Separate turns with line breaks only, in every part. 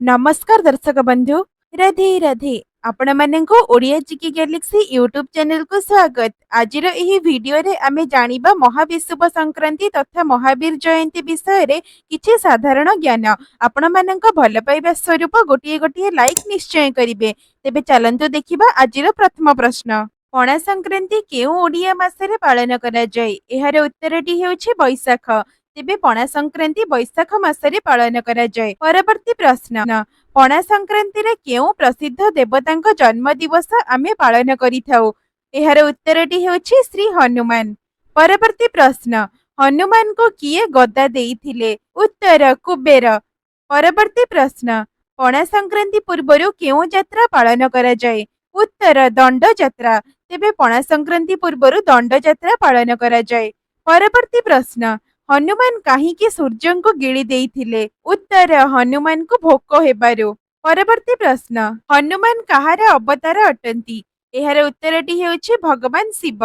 ନମସ୍କାର ଦର୍ଶକ ବନ୍ଧୁ, ରାଧେ ରାଧେ। ଆପଣମାନଙ୍କୁ ଓଡ଼ିଆ ଜିକେ ଗ୍ୟାଲେକ୍ସି ୟୁଟ୍ୟୁବ ଚ୍ୟାନେଲକୁ ସ୍ୱାଗତ। ଆଜିର ଏହି ଭିଡିଓରେ ଆମେ ଜାଣିବା ମହାବିଷୁବ ସଂକ୍ରାନ୍ତି ତଥା ମହାବୀର ଜୟନ୍ତୀ ବିଷୟରେ କିଛି ସାଧାରଣ ଜ୍ଞାନ। ଆପଣମାନଙ୍କ ଭଲ ପାଇବା ସ୍ୱରୂପ ଗୋଟିଏ ଗୋଟିଏ ଲାଇକ୍ ନିଶ୍ଚୟ କରିବେ। ତେବେ ଚାଲନ୍ତୁ ଦେଖିବା ଆଜିର ପ୍ରଥମ ପ୍ରଶ୍ନ। ପଣା ସଂକ୍ରାନ୍ତି କେଉଁ ଓଡ଼ିଆ ମାସରେ ପାଳନ କରାଯାଏ? ଏହାର ଉତ୍ତରଟି ହେଉଛି ବୈଶାଖ। ତେବେ ପଣା ସଂକ୍ରାନ୍ତି ବୈଶାଖ ମାସରେ ପାଳନ କରାଯାଏ। ପରବର୍ତ୍ତୀ ପ୍ରଶ୍ନ, ପଣା ସଂକ୍ରାନ୍ତିରେ କେଉଁ ପ୍ରସିଦ୍ଧ ଦେବତାଙ୍କ ଜନ୍ମ ଦିବସ ଆମେ ପାଳନ କରିଥାଉ? ଏହାର ଉତ୍ତରଟି ହେଉଛି ଶ୍ରୀ ହନୁମାନ। ପରବର୍ତ୍ତୀ ପ୍ରଶ୍ନ, ହନୁମାନଙ୍କୁ କିଏ ଗଦା ଦେଇଥିଲେ? ଉତ୍ତର କୁବେର। ପରବର୍ତ୍ତୀ ପ୍ରଶ୍ନ, ପଣା ସଂକ୍ରାନ୍ତି ପୂର୍ବରୁ କେଉଁ ଯାତ୍ରା ପାଳନ କରାଯାଏ? ଉତ୍ତର ଦଣ୍ଡ ଯାତ୍ରା। ତେବେ ପଣା ସଂକ୍ରାନ୍ତି ପୂର୍ବରୁ ଦଣ୍ଡ ଯାତ୍ରା ପାଳନ କରାଯାଏ। ପରବର୍ତ୍ତୀ ପ୍ରଶ୍ନ, ହନୁମାନ କାହିଁକି ସୂର୍ଯ୍ୟଙ୍କୁ ଗିଳି ଦେଇଥିଲେ? ଉତ୍ତର ହନୁମାନଙ୍କୁ ଭୋକ ହେବାରୁ। ପରବର୍ତ୍ତୀ ପ୍ରଶ୍ନ, ହନୁମାନ କାହାର ଅବତାର ଅଟନ୍ତି? ଏହାର ଉତ୍ତରଟି ହେଉଛି ଭଗବାନ ଶିବ।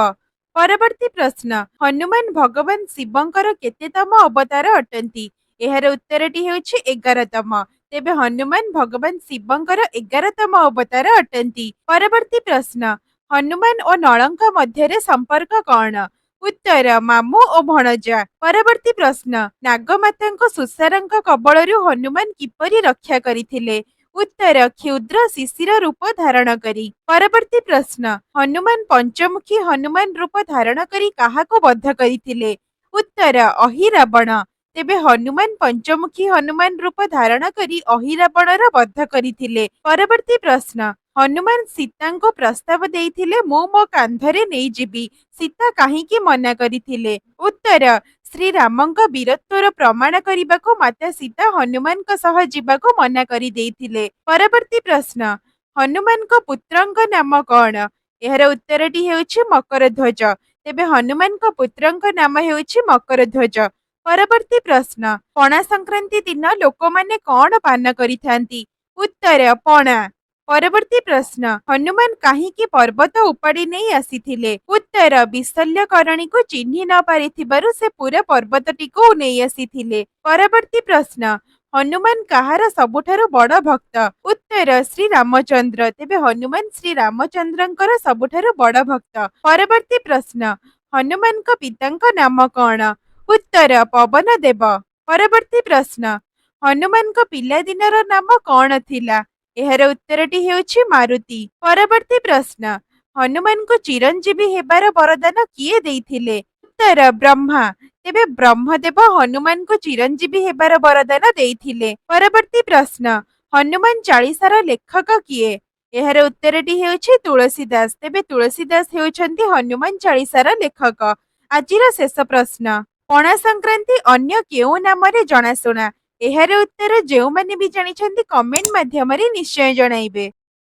ପରବର୍ତ୍ତୀ ପ୍ରଶ୍ନ, ହନୁମାନ ଭଗବାନ ଶିବଙ୍କର କେତେତମ ଅବତାର ଅଟନ୍ତି? ଏହାର ଉତ୍ତରଟି ହେଉଛି 11ତମ। ତେବେ ହନୁମାନ ଭଗବାନ ଶିବଙ୍କର 11ତମ ଅବତାର ଅଟନ୍ତି। ପରବର୍ତ୍ତୀ ପ୍ରଶ୍ନ, ହନୁମାନ ଓ ନଳଙ୍କ ମଧ୍ୟରେ ସମ୍ପର୍କ କଣ? ଉତ୍ତର ମାମୁଁ ଓ ଭଣଜା। ପରବର୍ତ୍ତୀ ପ୍ରଶ୍ନ, ନାଗମାତାଙ୍କୁ ସୁସାରଙ୍କ କବଳରୁ ହନୁମାନ କିପରି ରକ୍ଷା କରିଥିଲେ? ଉତ୍ତର କ୍ଷୁଦ୍ର ଶିଶିର ରୂପ ଧାରଣ କରି। ପରବର୍ତ୍ତୀ ପ୍ରଶ୍ନ, ହନୁମାନ ପଞ୍ଚମୁଖୀ ହନୁମାନ ରୂପ ଧାରଣ କରି କାହାକୁ ବଧ କରିଥିଲେ? ଉତ୍ତର ଅହିରାବଣ। ତେବେ ହନୁମାନ ପଞ୍ଚମୁଖୀ ହନୁମାନ ରୂପ ଧାରଣ କରି ଅହିରାବଣର ବଧ କରିଥିଲେ। ପରବର୍ତ୍ତୀ ପ୍ରଶ୍ନ, ହନୁମାନ ସୀତାଙ୍କୁ ପ୍ରସ୍ତାବ ଦେଇଥିଲେ, "ମୁଁ ମୋ କାନ୍ଧରେ ନେଇଯିବି।" ସୀତା କାହିଁକି ମନା କରିଥିଲେ? ଉତ୍ତର ଶ୍ରୀରାମଙ୍କ ବୀରତ୍ୱର ପ୍ରମାଣ କରିବାକୁ ମାତା ସୀତା ହନୁମାନଙ୍କ ସହ ଯିବାକୁ ମନା କରିଦେଇଥିଲେ। ପରବର୍ତ୍ତୀ ପ୍ରଶ୍ନ, ହନୁମାନଙ୍କ ପୁତ୍ରଙ୍କ ନାମ କଣ? ଏହାର ଉତ୍ତରଟି ହେଉଛି ମକରଧ୍ୱଜ। ତେବେ ହନୁମାନଙ୍କ ପୁତ୍ରଙ୍କ ନାମ ହେଉଛି ମକରଧ୍ୱଜ। ପରବର୍ତ୍ତୀ ପ୍ରଶ୍ନ, ପଣା ସଂକ୍ରାନ୍ତି ଦିନ ଲୋକମାନେ କଣ ପାନ କରିଥାନ୍ତି? ଉତ୍ତର ପଣା। ପରବର୍ତ୍ତୀ ପ୍ରଶ୍ନ, ହନୁମାନ କାହିଁକି ପର୍ବତ ଉପାଡ଼ି ନେଇ ଆସିଥିଲେ? ଉତ୍ତର ବିଶଲ୍ୟକରଣୀକୁ ଚିହ୍ନି ନ ପାରିଥିବାରୁ ସେ ପୁରା ପର୍ବତଟିକୁ ନେଇ ଆସିଥିଲେ। ପରବର୍ତ୍ତୀ ପ୍ରଶ୍ନ, ହନୁମାନ କାହାର ସବୁଠାରୁ ବଡ ଭକ୍ତ? ଉତ୍ତର ଶ୍ରୀ ରାମଚନ୍ଦ୍ର। ତେବେ ହନୁମାନ ଶ୍ରୀ ରାମଚନ୍ଦ୍ରଙ୍କର ସବୁଠାରୁ ବଡ ଭକ୍ତ। ପରବର୍ତ୍ତୀ ପ୍ରଶ୍ନ, ହନୁମାନଙ୍କ ପିତାଙ୍କ ନାମ କଣ? ଉତ୍ତର ପବନ ଦେବ। ପରବର୍ତ୍ତୀ ପ୍ରଶ୍ନ, ହନୁମାନଙ୍କ ପିଲାଦିନର ନାମ କଣ ଥିଲା? ଏହାର ଉତ୍ତରଟି ହେଉଛି ମାରୁତି। ପରବର୍ତ୍ତୀ ପ୍ରଶ୍ନ, ହନୁମାନଙ୍କୁ ଚିରଞ୍ଜୀବୀ ହେବାର ବରଦାନ କିଏ ଦେଇଥିଲେ? ଉତ୍ତର ବ୍ରହ୍ମା। ତେବେ ବ୍ରହ୍ମଦେବ ହନୁମାନଙ୍କୁ ଚିରଞ୍ଜୀବୀ ହେବାର ବରଦାନ ଦେଇଥିଲେ। ପରବର୍ତ୍ତୀ ପ୍ରଶ୍ନ, ହନୁମାନ ଚାଳିଶାର ଲେଖକ କିଏ? ଏହାର ଉତ୍ତରଟି ହେଉଛି ତୁଳସୀ ଦାସ। ତେବେ ତୁଳସୀ ଦାସ ହେଉଛନ୍ତି ହନୁମାନ ଚାଳିଶାର ଲେଖକ। ଆଜିର ଶେଷ ପ୍ରଶ୍ନ, ପଣା ସଂକ୍ରାନ୍ତି ଅନ୍ୟ କେଉଁ ନାମରେ ଜଣାଶୁଣା? ଏହାର ଉତ୍ତର ଯେଉଁମାନେ ବି ଜାଣିଛନ୍ତି, କମେଣ୍ଟ ମାଧ୍ୟମରେ ନିଶ୍ଚୟ ଜଣାଇବେ।